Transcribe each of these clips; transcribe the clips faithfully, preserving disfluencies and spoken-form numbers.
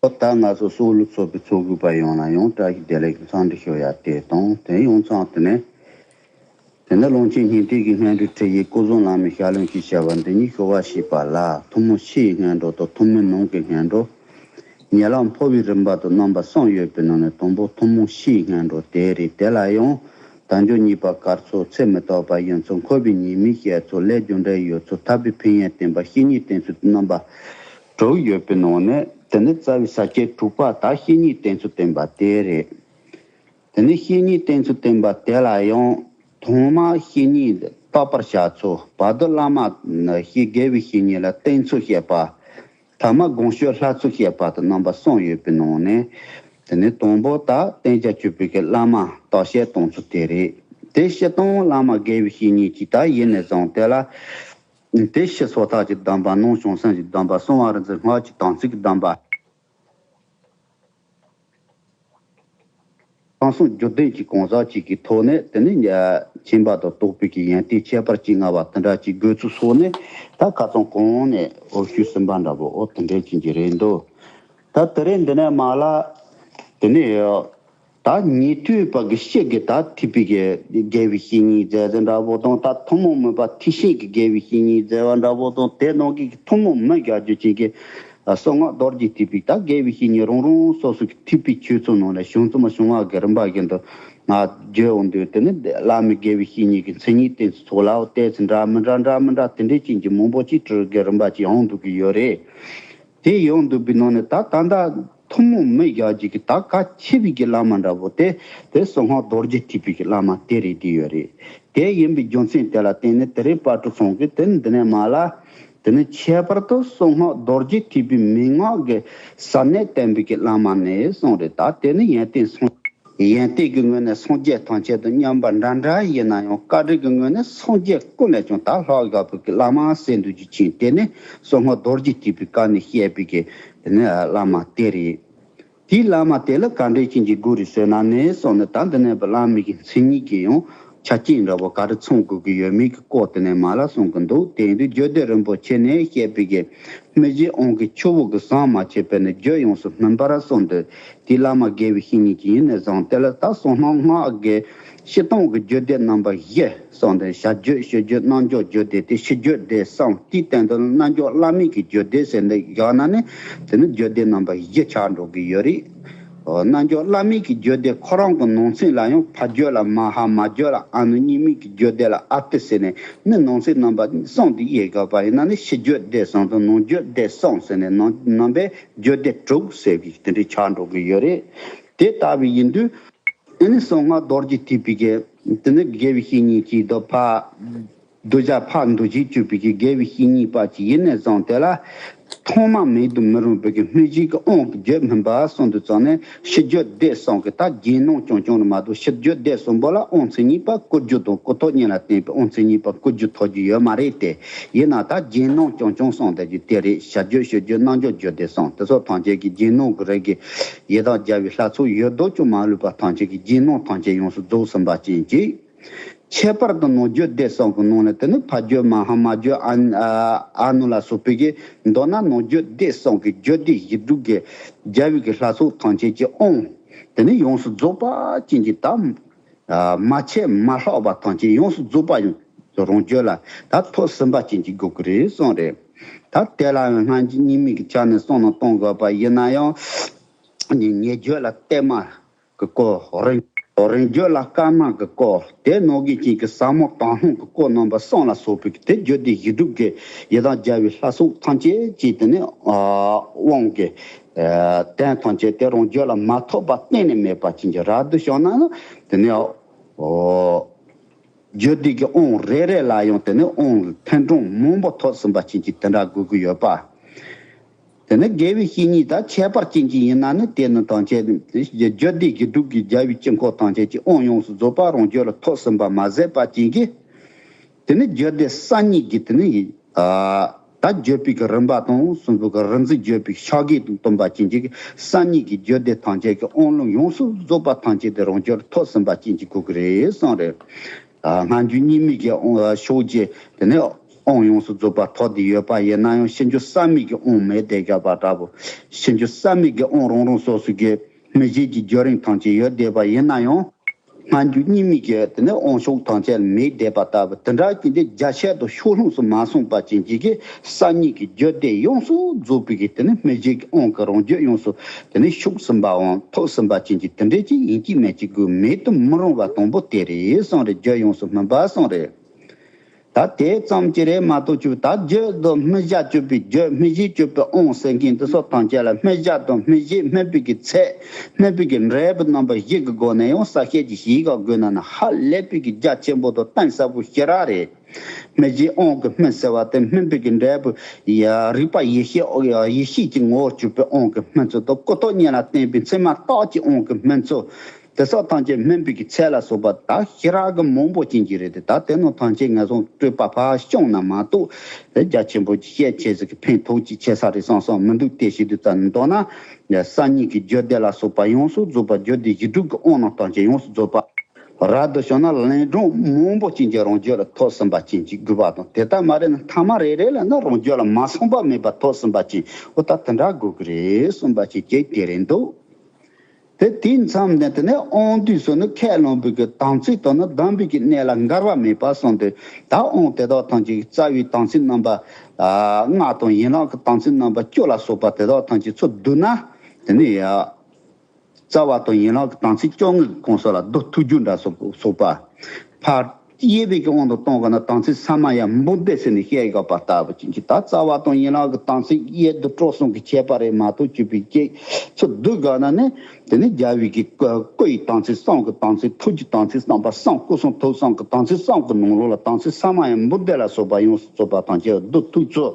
ད་ང་ཚོ་སོག་ལུ་ཚོགས་པའི་ཚོགས་དགོས་པ་ཡོང་ན་ཡང་བཀྲ་ཤིས་བདེ་ལེགས་ཀྱི་འཚམས་འདྲི་ཞུ་ཡ་དེ་དང་དེ་ཡོང་ཚང་དེ་ནས། དེ་ནས་ཀློང་ཆེན་སྙིང་ཐིག་གི་སྔོན་འགྲོའི་ཁྲིད་ཡིག་སྐུ་གསུམ་བླ་མའི་ཞལ་ལུང་གི་བྱ་བ་འདི་ཉིད་ཞུ་བ་ཞེས་པ་ལ་ཐུན་མོང་ཕྱིའི་སྔོན་འགྲོ་དང་ཐུན་མོང་ནང་གི་སྔོན་འགྲོ། ཉེ་ལམ་འཕོ་བའི་རིམ་པ་དང་རྣམ་པ་གསུམ་ཡོད་པའི་ནང་ནས་དང་པོ་ཐུན་མོང་ཕྱིའི་སྔོན་འགྲོ་དེ་རེད། དེ་ལ་ཡང་དལ་འབྱོར་གཉིས་པ་སྐར་ཚོགས་ཚད་མི་རྟག་པ་ཡིན་ཚུལ་འཁོར་བའི་ཉེས་དམིགས་བཤད་ཚུལ་ལས་རྒྱུ་འབྲས་ཡོད་ཚུལ་ཐར་པའི་ཕན་ཡོན་བསྟན་པ་བཤེས་གཉེན་བསྟེན་ཚུལ་རྣམ་པ་དྲུག་ཡོད་པའི་ནང་ནས་དེ་ནི་རྩ་བའི་ས་བཅད་དྲུག་པ་ད་བཤེས་གཉེན་བསྟེན་ཚུལ་བསྟན་པ་དེ་རེད། དེ་ནས་བཤེས་གཉེན་བསྟེན་ཚུལ་བསྟན་པ་དེ་ལ་ཡང་ཐོག་མར་བཤེས་གཉེན་བརྟག་པར་བྱ་ཚུལ། བར་དུ་བླ་མ་བཤེས་དགེ་བའི་བཤེས་གཉེན་ལ་བསྟེན་ཚུལ་བཤད་པ། ཐ་མ་དགོངས་སྤྱོད་ལྷ་ཚུལ་བཤད་པ་དང་རྣམ་པ་གསུམ་ཡོད་པའི་ནང་ནས། དེ་ནས་དང་པོ་ད་བསྟེན་བྱ་སྤྱོད་པའི་གི་བླ་མ་བརྟག་དཔྱད་གཏོང་ཚུལ་དེ་རེད། དེ་སྤྱིར་བཏང་བླ་མ་དགེ་བའི་བཤེས་གཉེན་གྱིས་ད་ཡིན་ནས་བཟུང་དེ་ལ། དེ་ཕྱི་སོ་ཐར་གྱི་སྡོམ་པ་ནང་བྱང་སེམས་ཀྱི་སྡོམ་པ་གསང་བ་རིག་འཛིན་སྔགས་ཀྱི་དམ་ཚིག་གི་སྡོམ་པ། གང་གསུང་རྒྱུད་ལྡན་གྱི་གང་ཟག་ཅིག་གི་ཐོག་ནས་དེ་ནི་མཁྱེན་པ་དང་རྟོགས་པའི་གི་ཡོན་ཏན་ཁྱད་པར་ཅན་མངའ་བ་དེ་འདྲ་ཅིག་དགོས་ཚུལ་སོགས་ནི་ད་ཁ་སང་གོང་ནས་འོ་ཞུས་ཟིན་པ་འདྲ་པོ་འོ་དེ་འདྲའི་ཅན་གྱི་རེད་འདུག་ད་དེ་རིང་འདི་ནས་མ་ལ་དེ་ནི་ད་ཉན་ཐོས་པ་གི་ཤེས་ཀྱི་ད་ཐིག་པའི་གི་དགེ་བའི་བཤེས་གཉེན་མཛད་ཟིན་འདྲ་པོ་དང་ད་ཐུན་མོང་མིན་པ་ཐེག་ཆེན་གྱི་དགེ་བའི་བཤེས་གཉེན་མཛད་པ་འདྲ་པོ་དང་དེ་ནང་གི་ཐུན་མོང་མི་རྒྱ་རྒྱུ་ཅན་གྱི་གསང་སྔགས་རྡོ་རྗེ་ཐེག་པའི་ད་དགེ་བའི་བཤེས་གཉེན་རང་རང་སོ་སོ་གི་ཐེག་པའི་ཆོས་ཚུལ་ནང་ལ་བྱུང་ཚུལ་མ་བྱུང་བ་གི་རིམ་པ་བཞིན་དུ་ང་བརྗོད་འོང་དུས་དེ་ནི་བླ་མའི་དགེ་བའི་བཤེས་གཉེན་གྱི་མཚན་ཉིད་བསྟན་ཚུལ་ཚོགས་ལའོ་བལྟས་ཚེ་འདྲ་མི་འདྲ་འདྲ་མི་འདྲ་དེ་འདྲའི་ཅན་གྱི་མང་པོ་ཅིག་བྲིས་གི་རིམ་པ་ཅིག་ཡོང་འདུག་གི་ཡོད་རེད། དེ་ཡོང་འདུག་པའི་ནང་ནས་ད་ད་ལྟ་ཐུན་མོང་མི་རྒྱ་རྒྱུ་གི་ད་གལ་ཆེ་བའི་གི་བླ་མ་འདྲ་པོ་དེ་དེ་གསང་སྔགས་རྡོ་རྗེ་ཐེག་པའི་གི་བླ་མ་དེ་རེད་དེ་ཡོད་རེད། དེ་ཡིན་པའི་རྒྱུ་མཚན་དེ་ལ་བརྟེན་ནས་དེ་རིང་དཔལ་སྤྲུལ་ཚང་གིས་དེ་འདི་ནས་མ་ལ། དེ་ནི་ཁྱད་པར་དུ་གསང་སྔགས་རྡོ་རྗེ་ཐེག་པའི་མན་ངག་གི་ས་གནས་བསྟན་པའི་གི་བླ་མ་ནས་གསུངས་རེད། ད་དེ་ནི་ཡོན་ཏན་སངས་ཡོན་ཏན་གྱི་ངོས་ནས་སངས་རྒྱས་ཐམས་ཅད་དང་མཉམ་པ་འདྲ་འདྲ་ཡིན་ན་ཡང་བཀའ་དྲིན་གྱི་ངོས་ནས་སངས་རྒྱས་ཀུན་ལས་ཀྱང་ད་ལྷག་དགའ་བོ་གི་བླ་མ་ཟེར་འདུག་རྒྱུ་ཅན་དེ་ནི་གསང་སྔགས་རྡོ་རྗེ་ཐེག་པའི་བཀའ་ནས་བཤད་པའི་གི་དེ་ནི་བླ་མ་དེ་རེད། དེའི་བླ་མ་དེ་ལ་ག་འདྲས་ཅན་གྱི་སྒོ་རེད་ཟེར་ན་ནས་སོང་ནས་ད་འདི་ནས་བླ་མའི་གི་མཚན་ཉིད་ཀྱི་ཡང་ཆ་རྐྱེན་འདྲ་བོ་ག་རེ་ཚང་དགོས་ཀྱི་ཡོད་མེད་ཀྱི་སྐོར་དེ་ནས་མ་ལ་གསུང་གི་འདུག་དེ་ཡིན་དུས་རྒྱུད་སྡེ་རིན་པོ་ཆེ་ནས་བཤད་པའི་གི་སྨིན་བྱེད་དབང་གི་ཆུ་བོ་གི་ཟམ་མ་ཆད་པས་ནི་རྒྱུད་ཡོངས་སུ་སྨིན་པར་གསུངས་ཏེ། དེའི་བླ་མ་དགེ་བའི་བཤེས་གཉེན་གྱི་ཡིན་ནས་བཟུང་དེ་ལ་ད་གསང་སྔགས་སྔགས་ཀྱི་སྤྱིར་བཏང་གི་རྒྱུད་སྡེ་རྣམ་པ་བཞི་གསུངས་ཏེ་བྱ་རྒྱུད་སྤྱོད་རྒྱུད་རྣལ་འབྱོར་རྒྱུད་སྡེ་སྟེ་ཕྱི་རྒྱུད་སྡེ་གསུམ་དེའི་སྟེང་དུ་རྣལ་འབྱོར་བླ་མེད་ཀྱི་རྒྱུད་སྡེ་ཟེར་ནས་བཞག་ན་ནི་དེ་ནི་རྒྱུད་སྡེ་རྣམ་པ་བཞི་ཆགས་འགྲོ་གི་ཡོད་རེད། རྣལ་འབྱོར་བླ་མེད་ཀྱི་རྒྱུད་སྡེ་ཁོ་རང་གི་ནང་ཚན་ལ་ཡང་ཕ་རྒྱུད་ལ་མ་ཧཱ། མ་རྒྱུད་ལ་ཨ་ནུ། གཉིས་མེད་ཀྱི་རྒྱུད་སྡེ་ལ་ཨ་ཏི་ཟེར་ནས་ནི་ནང་ཚན་རྣམ་པ་གསུམ་དེ་དབྱེ་དགོས་པ་ཡིན་ན་ནི་ཕྱི་རྒྱུད་སྡེ་གསུམ་དང་ནང་རྒྱུད་སྡེ་གསུམ་ཟེར་ནས་ནང་རྣམ་པའི་རྒྱུད་སྡེ་དྲུག་ཟེར་གྱི་དེ་འདྲའི་ཆགས་འགྲོ་གི་ཡོད་རེད། དེ་ལྟ་བུ་ཡིན་དུས་ཨ་ནི་གསང་སྔགས་རྡོ་རྗེ་ཐེག་པའི་གི་དེ་ནི་དགེ་བའི་བཤེས་གཉེན་གྱིས་དོ་ཕ། གདུལ་བྱ་ཕར་འདུལ་བྱེད་སྤྱོད་པའི་གི་དགེ་བའི་བཤེས་གཉེན་པ་ཅིག་ཡིན་ནས་བཟུང་དེ་ལ་ཐོག་མ་མེད་དུ་མི་རུང་བའི་གི་སྨིན་བྱེད་ཀྱི་དབང་གི་རྒྱུད་སྨིན་པ་གསུངས་དུས་ཙང་ནས་ཕྱི་རྒྱུད་སྡེ་གསུམ་གི་ད་རྒྱན་སྣང་རྐྱང་རྐྱང་རེད་མ་གཏོགས་ཕྱི་རྒྱུད་སྡེ་གསུམ་པོ་ལ་དབང་མཚན་ཉིད་པ་བསྐུར་རྒྱུ་དང་སྐུ་ཐོག་གཉིས་ལ་བརྟེན་པའི་དབང་མཚན་ཉིད་པ་བསྐུར་རྒྱུ་ཐོབ་རྒྱུ་ཡོད་མ་རེད་དེ། ཡིན་ན་ད་རྒྱན་སྣང་རྐྱང་རྐྱང་གསུངས་བསྡད་རྒྱུ་དེ་རེད། བྱ་རྒྱུད་སྤྱོད་རྒྱུད་རྣལ་འབྱོར་རྒྱུད་སྡེ་གསུམ་དེ་ཚོ་ཐམས་ཅད་ཀྱི་རྒྱན་སྣང་གི་རིགས་ཀྱི་ཡི་དམ་རྒྱལ་བའི་ལྷ་ཚོགས་ཡོད་དོ་ཅུང་མ་ལུས་པ་ཐམས་ཅད་ཀྱི་རྒྱན་སྣང་ཐམས་ཅད་ཡོངས་སུ་རྫོགས་ཟིན་པ་ཅན་གྱི། ཁྱད་པར་དུ་ནང་རྒྱུད་སྡེ་གསུམ་གྱི་ནང་ནས་དེ་ནི་ཕ་རྒྱུད་མ་ཧཱ་མ་རྒྱུད་ཨ་ཨ་ནུ་ལ་སོགས་པའི་གི་མདོར་ན་ནང་རྒྱུད་སྡེ་གསུམ་གྱི་རྒྱུད་སྡེ་བཞི་དྲུག་གི་རྒྱལ་བའི་གི་ལྷ་ཚོགས་ཐམས་ཅད་ཀྱི་དབང་དེ་ནི་ཡོངས་སུ་རྫོགས་པ་ཅན་གྱི་དམ་མ་ཆད་མ་ལྷག་པ་ཐམས་ཅད་ཡོངས་སུ་རྫོགས་པ་ཡང་རང་རྒྱུད་ལ་ད་ཐོབ་ཟིན་པ་ཅན་གྱི་དགོས་ཀྱི་རེད་གསུངས་རེད། ད་དེ་ལ་ཡང་སྔ་འགྱུར་རྙིང་མའི་གི་ཆ་ནས་གསུངས་ན་གཏོང་དགོས་པ་ཡིན་ན་ཡང་ཉེ་རྒྱུད་ལ་གཏད་མ། གི་སྐོར། རིང་རིང་རྒྱུད་ལ་སྐར་མ་གི་སྐོར། དེ་ནང་གི་གཅིག་གི་ཟབ་མོ་དྭགས་སྣང་གི་སྐོར་རྣམ་པ་གསུམ་ལ་སོགས་པའི་དེ་རྒྱུད་སྡེ་བཞི་དྲུག་གི་ཡི་དམ་རྒྱལ་བའི་ལྷ་ཚོགས་ཐམས་ཅད་ཀྱི་དེ་ནི་དབང་གི་དོན་ཐམས་ཅད་དེ་རང་རྒྱུད་ལ་མ་ཐོབ་པ་གཏན་ནས་མེད་པ་ཅན་གྱི་རབ་ཏུ་བྱུང་ན་ནི་དེ་ནི་རྒྱུད་སྡེ་གི་དབང་རེ་རེ་ལ་ཡང་དེ་ནི་དབང་ཕན་གྲངས་མང་པོ་ཐོབ་ཟིན་པ་ཅན་གྱི་དེ་འདྲ་དགོས་ཀྱི་ཡོད་པ། དེ་ནི་དགེ་བའི་བཤེས་གཉེན་དང་ཁྱད་པར་ཅན་གྱི་ཡིན་ན་ནི་དེ་ནི་ཐམས་ཅད་རྒྱུད་སྡེ་བཞི་དྲུག་གི་རྒྱལ་བའི་དཀྱིལ་འཁོར་ཐམས་ཅད་ཀྱི་དབང་ཡོངས་སུ་རྫོགས་པ་རང་རྒྱུད་ལ་ཐོབ་ཟིན་པ་མ་ཟད་པ་ཅན་གྱི། དེ་ནི་རྒྱུད་སྡེ་གསར་རྙིང་གི་དེ་ནི་ད་བརྗོད་པའི་གི་རིམ་པ་དང་གསུང་པའི་གི་རིག་འཛིན་བརྗོད་པའི་ཕྱག་རྒྱ་དང་བསྟུན་པ་ཅན་གྱི་གསར་རྙིང་གི་རྒྱུད་སྡེ་ཐམས་ཅད་ཀྱི་དབང་ལུང་ཡོངས་སུ་རྫོགས་པ་ཐམས་ཅད་དེ་རང་རྒྱུད་ལ་ཐོབ་ཟིན་པ་ཅན་གྱི་དགོས་ཀྱི་རེད་གསུངས་རེད། སྔ་འགྱུར་རྙིང་མའི་གི་ཕྱོགས་ཀྱི་དེ་ནི། དབང་ཡོངས་སུ་རྫོགས་པ་ཐོབ་བསྡད་ཡོད་པ་ཡིན་ན་ཡང་ཕྱི་འགྱུར་ས་མིག་གི་དབང་མེད་བསྡད་བཞག་པ་འདྲ་པོ། ཕྱི་འགྱུར་ས་མིག་གི་དབང་རང་རང་སོ་སོ་གི་སྨིན་བྱེད་ཀྱི་རྒྱུད་རིམ་ཐམས་ཅད་ཡོད་བསྡད་པ་ཡིན་ན་ཡང་། སྔ་འགྱུར་རྙིང་མའི་གི་དེ་ནི་དབང་ཕྱུག་ཐམས་ཅད་མེད་བསྡད་པ་ལྟ་བུ་དེ་འདྲ་གྱི་འདི་རྒྱ་ཆེར་དུ་ཕྱོགས་ལྷུང་སུ་མ་སོང་པ་ཅན་གྱི་གི་ས་གཉིས་ཀྱི་རྒྱུད་སྡེ་ཡོངས་སུ་རྫོགས་པའི་གི་དེ་ནི་སྨིན་བྱེད་ཀྱི་དབང་གི་རང་རྒྱུད་ཡོངས་སུ་དེ་ནི་ཤུགས་ཟིན་པའམ་ཐོབ་ཟིན་པ་ཅན་གྱི་དེ་འདྲའི་ཅིག་ཡིན་གཅིག་མིན་གཅིག་དགོས་མེད་དུ་མི་རུང་བ་དང་པོ་དེ་རེད་གསུངས་རེད། རྒྱུད་ཡོངས་སུ་སྨིན་པ་གསུངས་རེད། ད་དེ་ཙམ་གྱིས་རེད་མ་གཏོགས་ཆུ་ད་རྒྱུད་དང་སྨིན་བྱ་གཅོད་པའི་རྒྱུད། སྨིན་བྱེད་གཅོད་པའི་དབང་ཟེར་མཁན་དེ་སོགས་ཐམས་ཅད་ལ་སྨིན་བྱ་དང་སྨིན་བྱེད་སྨིན་པའི་གི་ཚད། སྨིན་པའི་གི་འབྲས་བུ་རྣམ་པ་བཞི་གི་སྒོ་ནས་ཡང་ས་བཤད་ཀྱི་ཞིག་ག་དགོས་ན་ན་ཧ་ལས་པའི་གི་རྒྱ་ཆེན་པོ་དང་གཏིང་ཟབ་པོ་ཞེ་དྲག་རེད། སྨིན་བྱེད་དབང་གི་སྨིན་ཟེར་བ་དེ་སྨིན་པའི་གི་འབྲས་བུ་ཡ་རིག་པ་ཡེ་ཤེས་ཡེ་ཤེས་ཀྱི་ངོ་བོར་གྱུར་པའི་དབང་གི་སྨིན་ཚུལ་དང་ཀུན་རྟོག་གཉིས་ལ་བརྟེན་པའི་མཚན་མ་རྟགས་ཀྱི་དབང་གི་སྨིན་ཚུལ། དེ་སོགས་ཐམས་ཅད་སྨིན་པའི་གི་ཚད་ལ་སོགས་པ་ད་ཞེ་དྲག་གི་མང་པོ་ཅན་གྱི་རེད་དེ། ད་དེ་རྣམས་ཐམས་ཅད་ངན་སོང་སྤྲོས་པ་ཕར་བཤངས་ན་མ་གཏོགས་དེ་རྒྱ་ཆེན་པོ་ཅིག་བཤད་ཆེ་ཟིག་གི་ཕན་ཐོགས་ཅིག་ཆེ་ས་རེད་བསམ་བསམ་མི་འདུག་སྟེ། ཞིག་ཏུ་ཙམ་མདོར་ན་ས་གཉིས་ཀྱི་རྒྱུད་སྡེ་ལ་སོགས་པ་ཡོངས་སུ་རྫོགས་པ་རྒྱུད་སྡེ་བཞི་དྲུག་གི་དབང་རྣམས་ཐམས་ཅད་ཡོངས་སུ་རྫོགས་པ་རབ་ཏུ་བྱུང་ན་ལན་གྲངས་མང་པོ་ཅན་གྱི་རང་རྒྱུད་ལ་ཐོབ་ཟིན་པ་ཅན་ཅིག་དགོས་པ་དང་། དེ་ལྟ་མ་རེད་ན་ཐ་མ་རེ་རེ་ལ་ན་རང་རྒྱུད་ལ་མ་སོང་པ་མེད་པ་ཐོབ་ཟིན་པ་ཅན་འོ་ད་དེ་འདྲ་དགོས་ཀྱི་རེད་གསུངས་པ་ཅན་གྱི་དེ་རེད་འདུག་དེ་དེའི་མཚམས་ནས་དེ་ནས་དབང་དུས་སུ་ནི་ཁས་བླངས་པའི་གི་དམ་ཚིག་དང་ནི་སྡོམ་པའི་གི་གནད་ལ་འགལ་བ་མེད་པ་གསུངས་ཏེ། ད་དབང་དེ་དག་ཐམས་ཅད་ཀྱི་རྩ་བའི་དམ་ཚིག་རྣམ་པ་ལྔ་དང་ཡན་ལག་གི་དམ་ཚིག་རྣམ་པ་བཅུ་ལ་སོགས་པ་དེ་དག་ཐམས་ཅད་ཚུར་བསྡུ་ན། དེ་ནས་ཡ་རྩ་བ་དང་ཡན་ལག་གི་དམ་ཚིག་བཅོ་ལྔའི་གོང་ས་ལ་བསྡུ་ཐུབ་རྒྱུ་འདྲ་སོགས་པ། ཕར་དབྱེ་བའི་གི་དབང་དུ་གཏོང་དགོས་ན་དམ་ཚིག་ས་མ་ཡ་འབུམ་སྡེ་ཟེར་ནས་བཤད་ཡོད་པ་ལྟ་བུ་ཅན་གྱི་ད་རྩ་བ་དང་ཡན་ལག་གི་དམ་ཚིག་གཡས་བསྡུ་གྲོགས་གསུམ་གྱི་ཁྱད་པར་རེད་མ་གཏོགས་བཅུ་པའི་གཅིག་ཚུར་བསྡུ་དགོས་ན་ནི། དེ་ནི་རྒྱལ་བའི་གི་སྐུ་སྐུ་ཡི་དམ་ཚིག་གསུམ་གྱི་དམ་ཚིག་ཐུགས་ཀྱི་དམ་ཚིག་གསུམ་པ་གསུམ་སྐུ་གསུང་ཐུགས་གསུམ་གྱི་དམ་ཚིག་གསུམ་གྱི་ནང་ལོགས་ལ་དམ་ཚིག་ས་མ་ཡ་འབུམ་སྡེ་ལ་སོགས་པ་ཡོངས་སུ་རྫོགས་པ་དང་བཅས་བསྡུ་ཐུབ་ཚུལ།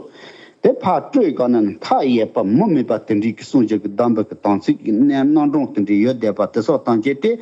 དེ་ཕར་སྤྲོས་གང་ན་མཐའ་ཡས་པ་མུ་མེད་པ་དེ་འདྲའི་གི་གསུང་བཞིན་གྱི་སྡོམ་པ་གི་དམ་ཚིག་གི་གནད་རྣམ་གྲངས་དེ་འདྲའི་ཡོད་བསྡད་པ་དེ་སོགས་ཐམས་ཅད་དེ།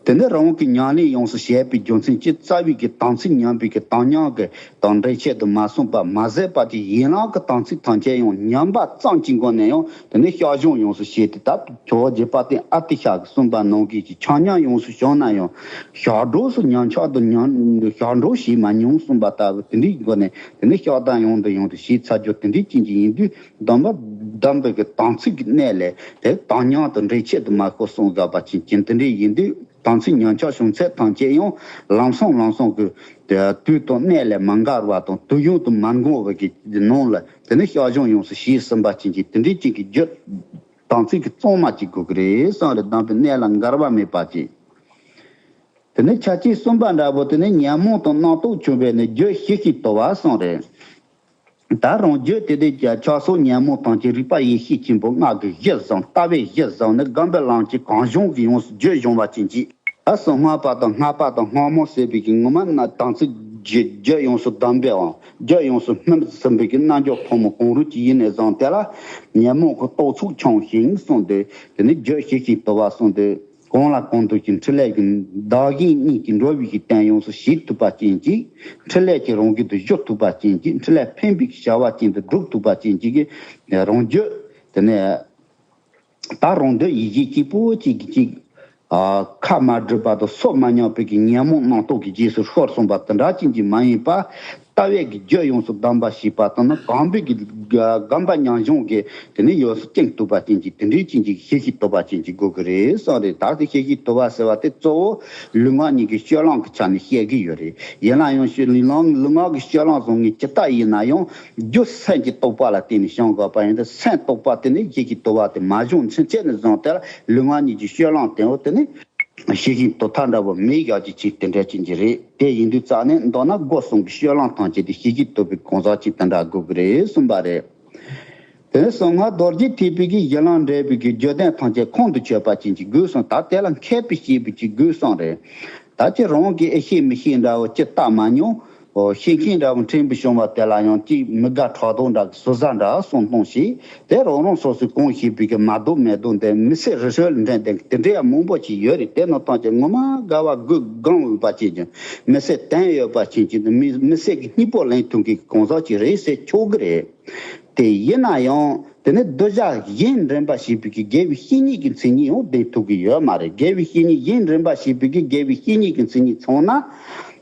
དེ་ནི་རང་གི་ཉམས་ལེན་ཡོངས་སུ་བྱས་པའི་རྒྱུ་མཚན་གྱིས་རྩ་བའི་གི་དམ་ཚིག་ཉམས་པའི་གི་དམ་ཉམས་ཀྱི་དང་འབྲེལ་ཆེད་དུ་མ་གསུངས་པ་མ་ཟད་པ་དེ་ཡན་ལག་གི་དམ་ཚིག་ཐམས་ཅད་ཡང་ཉམས་པ་ཙམ་གྱི་སྒོ་ནས་ཡང་དེ་ནི་བསྐྱར་སྦྱོང་ཡོངས་སུ་བྱས་ཏེ། ད་ཇོ་བོ་རྗེ་དཔལ་ལྡན་ཨ་ཏི་ཤ་གིས་གསུངས་པ་ནང་བཞིན་གྱི་ཆ་མཉམ་ཡོངས་སུ་བྱུང་ན་ཡང་བསྐྱར་སྦྱོང་སུ་ཉམས་ཆག་ཏུ་ཉམས་བསྐྱར་སྦྱོང་བྱས་མ་མྱོང་གསུངས་པ་ལྟ་བུ་དེ་འདྲའི་སྒོ་ནས་དེ་ནི་བསྐྱར་ཟློས་ཡང་དང་ཡང་དུ་བྱས་ཚར་རྒྱུ་དེ་འདྲའི་ཅན་གྱི་ཡིན་དུས། སྡོམ་པ་སྡོམ་པའི་གི་དམ་ཚིག་གི་གནད་ལས་དེ་དམ་ཉམས་དང་འབྲེལ་ཆེད་དུ་མ་ཤོག་གསུངས་དགོས་པ་ཅན་གྱི་དེ་འདྲའི་ཡིན་དུས། དམ་ཚིག་ཉམས་ཆག་བྱུང་ཚད་ཐམས་ཅད་ཡང་ལམ་སང་ལམ་སང་གི་དུས་དང་གནད་ལས་མ་འགལ་བ་དང་དུས་ཡུན་དུ་མ་འགོར་བའི་གི་ནང་ལ་དེ་ནི་བསྐྱར་སྦྱོང་ཡོངས་སུ་བྱས་ཟིན་པ་ཅན་གྱི་དེ་འདྲའི་ཅན་གྱི་རྒྱུད་དམ་ཚིག་གི་གཙང་མ་ཅིག་དགོས་ཀྱི་རེད་གསུངས་རེད། སྡོམ་པའི་གནད་ལ་འགལ་བ་མེད་པ་ཅན། དེ་ནས་ཆ་ཅན་གསུམ་པ་འདྲ་པོ་དེ་ནི་ཉོན་མོངས་དང་རྣམ་རྟོག་བྱུང་བས་ནི་རྒྱུད་ཞི་ཞིང་དུལ་བ་གསུངས་རེད། ད་རང་རྒྱུད་དེ་དེ་ཀྱང་ཆགས་སོགས་ཉོན་མོངས་དང་བཅས་རིག་པ་ཡེ་ཤེས་ཆེན་པོ་ལྔ་གིས་གཞི་བཟུང་། ལྟ་བས་གཞི་བཟུང་ནས་སྒོམ་པའི་ལམ་གྱི་གང་བྱུང་གིས་ཡོངས་སུ་རྒྱུད་སྦྱོང་བ་ཅན་གྱི། ད་གསང་སྔགས་པ་དང་སྔགས་པ་དང་སྔགས་མང་ཟེར་བའི་གི་ངོ་མ་ན་དམ་ཚིག་རྒྱུད་ཡོངས་སུ་སྡོམ་པའམ་རྒྱུད་ཡོངས་སུ་སྨིན་ཟིན་པའི་གི་རྣལ་འབྱོར་ཕོ་མོ་གང་རུང་ཅིག་ཡིན་ནས་བཟུང་། དེ་ལ་ཉོན་མོངས་ཀྱི་རྟོག་ཚོགས་ཆུང་ཞིང་གསུངས་ཏེ། དེ་ནི་རྒྱུད་ཞི་ཞིང་དུལ་བ་གསུངས་ཏེ། གང་ལ་གང་འདུལ་གྱི་འཕྲིན་ལས་ཀྱི་བདག་གཞན་གཉིས་ཀྱི་འགྲོ་བའི་གི་དོན་ཡོངས་སུ་བྱེད་ཐུབ་པ་ཅན་གྱི། འཕྲིན་ལས་ཀྱི་རང་རྒྱུད་དུ་བཞུགས་ཐུབ་པ་ཅན་གྱི། འཕྲིན་ལས་ཕན་པའི་བྱ་བ་ཅན་དུ་སྒྲུབ་ཐུབ་པ་ཅན་གྱི་གི་རང་རྒྱུད། དེ་ནས་ད་རང་འདོད་ཡིད་བྱེད་གཅིག་པོ་གཅིག་གིས་གཅིག་ཨ་ཁ་མ་བསྒྲིལ་བ་དང་སོ་མ་ཉམས་པའི་གི་ཉོན་མོངས་རྣམ་རྟོག་གི་རྗེས་སུ་ཤོར་སོང་བ་དེ་འདྲ་ཅན་གྱི་མ་ཡིན་པ། ལྟ་བས་ཀྱི་རྒྱུད་ཡོངས་སུ་སྡོམ་པ་བྱས་པ་དང་ནི་གོམས་པའི་གི་སྒོམ་པ་ཉམས་བྱུང་གི་དེ་ནི་ཡོངས་སུ་བཅིངས་ཐུབ་པ་ཅན་གྱི་དེ་འདྲའི་ཅན་གྱི་ཞི་ཞིང་དུལ་བ་ཅན་གྱི་དགོས་ཀྱི་རེད་གསུངས་རེད། ད་དེ་ཞི་ཞིང་དུལ་བ་ཟེར་བ་དེ་གཙོ་བོ་ལུས་ངག་གཉིས་ཀྱི་སྤྱོད་ལམ་གྱི་ཆ་ནས་བཤད་ཀྱི་ཡོད་རེད། ཡིན་ན་ཡང་ཞི་ལུས་ལུས་ངག་གི་སྤྱོད་ལམ་བཟང་ངན་ཇི་ལྟར་ཡིན་ན་ཡང་རྒྱུ་སེམས་ཀྱི་རྟོགས་པ་ལ་བརྟེན་ནས་བྱུང་དགོས་པ་ཡིན་ཏེ། སེམས་རྟོགས་པ་དེ་ནི་ཞི་ཞིང་དུལ་བ་དེ་མ་བྱུང་ཚུན་ཆད་ནས་བཟུང་སྟེ་ལུས་ངག་གཉིས་ཀྱི་སྤྱོད་ལམ་དེ་འོ་དེ་ནི། ཞི་ཞིང་དུལ་ཐབས་འདྲ་བོ་མེད་ཡག་གི་ཆེད་དེ་འདྲ་ཅན་གྱི་རེད། དེ་ཡིན་དུས་རྩ་ནས་མདོར་ན་སྒོ་གསུམ་གྱི་སྤྱོད་ལམ་ཐམས་ཅད་དེ་ཞི་ཞིང་དུལ་བའི་གང་ཟག་ཅིག་དེ་འདྲ་དགོས་ཀྱི་རེད་གསུངས་པ་རེད། དེ་ནས་གསང་སྔགས་རྡོ་རྗེ་ཐེག་པའི་གི་གཞི་ལམ་འབྲས་བུའི་གི་རྒྱུད་ལྡན་ཐམས་ཅད་ཁོང་དུ་ཆུད་པ་ཅན་གྱི་དགོས་གསུངས། ད་དེ་ལ་མཁས་པས་དཔྱད་པའི་ཅིག་དགོས་གསུངས་རེད། ད་ཁྱེད་རང་གིས་ཨེ་ཤེས་མི་ཤེས་འདྲ་བོ་ཅི་ལྟ་མ་མྱོང་། ཨོ་ཤེས་མཁན་འདྲ་བོ་ཕྲན་བུ་བྱུང་བ་དེ་ལ་ཡང་ཅིག་མི་དགའ་ཕྲག་དོག་འདྲ་གི་ཟུར་ཟ་འདྲ་གསུང་གཏོང་ཞིག་དེ་རང་རང་སོ་སོའི་གང་ཤེས་པའི་གི་མ་བདོ་མེད་དོ་འདི་མི་སེར་རི་ཧྲོལ་འདྲེན་དེ་དེ་འདྲ་ཡང་མང་པོ་ཞིག་ཡོད་རེད། དེ་ནང་ཐམས་ཅད་ངོ་མ་དགའ་བ་དགོས་སྒང་ཡོད་པ་ཅན་གྱི་མི་སེར་དོན་ཡོད་པ་ཅན་གྱི་མི་མི་སེར་གྱི་སྙིང་པོ་ལེན་ཐུབ་མཁན་གྱི་གང་ཟག་ཅིག་རེད་ཟེར་ཆོག་གི་རེད། དེ་ཡིན་ན་ཡང་དེ་ནི་གདུལ་བྱ་གཞན་འདྲེན་པ་ཞེས་པའི་གི་དགེ་བའི་བཤེས་གཉེན་གྱི་མཚན་ཉིད་ཡང་ལྡན་ཐུབ་ཀྱི་ཡོད་མ་རེད། དགེ་བའི་བཤེས་གཉེན་གཞན་འདྲེན་པ་ཞེས་པའི་གི་དགེ་བའི་བཤེས་གཉེན་གྱི་མཚན་ཉིད་ཚང་ན།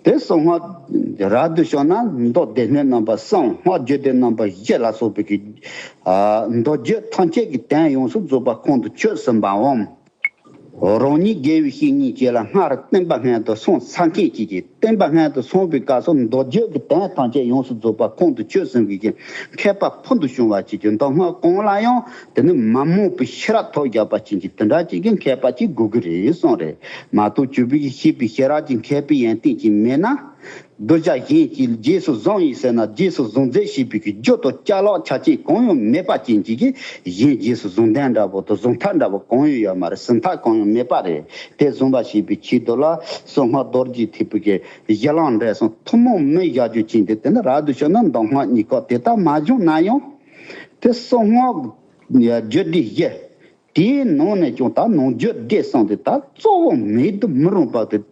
དེ་གསང་སྔགས་རབ་ཏུ་བྱུང་ན་མདོ་སྡེ་སྣོད་རྣམ་པ་གསུམ། སྔགས་རྒྱུད་སྡེ་རྣམ་པ་བཞི་ལ་སོགས་པའི་གི་ཨ་མདོ་རྒྱུད་ཐམས་ཅད་ཀྱི་དོན་ཡོངས་སུ་རྫོགས་པ་ཁོང་དུ་ཆུད་ཟིན་པའམ། རང་ཉིད་དགེ་བའི་བཤེས་གཉེན་བཅས་ལ་སྔར་བསྟན་པ་སྔོན་དུ་སོང་ཚར་མཁན་གྱིས་ཀྱི་བསྟན་པ་སྔོན་དུ་སོང་བའི་སྐབས་སུ་མདོ་རྒྱུད་ཀྱི་དོན་ཐམས་ཅད་ཡོངས་སུ་རྫོགས་པ་ཁོང་དུ་ཆུད་ཟིན་པའི་གི་མཁས་པ་ཕུལ་དུ་བྱུང་བ་བཅས་ཀྱི་མདོ་སྔགས་གང་ལ་ཡང་དེ་ནི་མ་རྨོངས་པའི་ཤེས་རབ་ཐོབ་བཞག་པ་ཅན་གྱི་དེ་འདྲ་ཅིག་གི་མཁས་པ་ཅིག་དགོས་ཀྱི་རེད་གསུངས་རེད། མ་གཏོགས་བཅུ་པའི་གི་ཤེས་པའི་ཤེས་རབ་ཀྱི་མཁས་པའི་ཡོན་ཏན་ཅིག་མེད་ན། གདུལ་བྱ་གཞན་གྱིས་རྗེས་སུ་བཟུང་ཡིན་ཟེར་ན་རྗེས་སུ་བཟུང་མཛད་བྱེད་པའི་གི་རྒྱུ་དང་ཅ་ལག་ཆ་རྐྱེན་གང་ཡང་མེད་པ་ཅན་གྱི་གི་གཞན་རྗེས་སུ་བཟུང་དོན་འདྲ་པོ་དང་བཟུང་ཐབས་འདྲ་པོ་གང་ཡང་ཡོད་མ་རེད། ཟིན་ཐབས་གང་ཡང་མེད་པ་རེད། དེ་བཟུང་བ་བྱེད་པའི་ཆེད་དུ་ལ་གསང་སྔགས་རྡོ་རྗེ་ཐེག་པའི་གི་གཞི་བླང་འབྲས་གསུམ་ཐུན་མོང་མིན་བཞག་རྒྱུ་ཅན་དེ་དེ་ནི་རབ་ཏུ་བྱུང་ན་མདོ་སྔགས་གཉིས་ཀ་དེ་ལྟར་མ་བྱུང་ན་ཡང་། དེ་གསང་སྔགས་རྒྱུད་སྡེ་བཞི། དེའི་ནང་ནས་ཀྱང་ད་ནང་རྒྱུད་སྡེ་གསུམ་དེ་ད་གཙོ་བོ་མེད་དུ་མི་རུང་བ་དེ།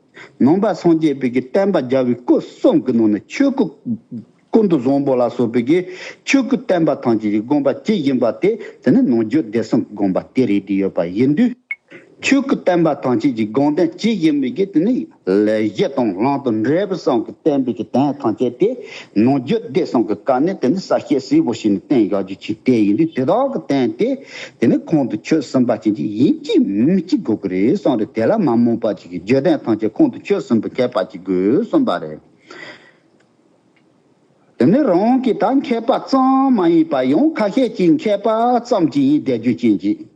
ནང་པ་སངས་རྒྱས་པའི་གི་བསྟན་པ་རྒྱལ་བའི་སྐུ་གསུམ་གྱི་ནང་ནས་ཆོས་སྐུ། ཀུན་ཏུ་བཟང་པོ་ལ་སོགས་པའི་གི་ཆོས་སྐུ་བསྟན་པ་ཐམས་ཅད་ཀྱི་དགོངས་པ་ཇི་བཞིན་པ་དེ་དེ་ནི་ནང་རྒྱུད་སྡེ་གསུམ་གྱི་དགོངས་པ་དེ་རེད་དེ་ཡོད་པ་ཡིན་དུས། ཆོས་སྐུ་བསྟན་པ་ཐམས་ཅད་ཀྱི་དགོངས་དོན་ཇི་བཞིན་པའི་གི་དེ་ནི་ལས་གཞི་དང་ལམ་དང་འབྲས་བུ་གསུམ་གྱི་བསྟན་པའི་གི་དོན་ཐམས་ཅད་དེ་ནང་རྒྱུད་སྡེ་གསུམ་གྱི་བཀའ་ནི་དེ་ནི་གསལ་བཤད་གསལ་པོ་བྱས་ནས་བསྟན་བཞག་རྒྱུ་ཅིག་དེ་ཡིན་དུས་དེ་དག་གི་དོན་དེ། དེ་ནི་ཁོང་དུ་ཆུད་ཟིན་པ་ཅན་གྱི་ཡིན་གཅིག་མིན་གཅིག་དགོས་ཀྱི་རེད་གསུངས་རེད། དེ་ལ་མ་རྨོངས་པ་ཅིག་གིས་རྒྱུད་ལྡན་ཐམས་ཅད་ཁོང་དུ་ཆུད་ཟིན་པའི་མཁས་པ་ཅིག་དགོས་གསུངས་པ་རེད། དེ་ནི་རང་གི་ད་མཁས་པ་ཙམ་མ་ཡིན་པ་ཡང་ཁ་ཤས་ཀྱིས་མཁས་པ་ཙམ་གྱིས་ཡིན་བསྡད་རྒྱུ་ཅན་གྱི།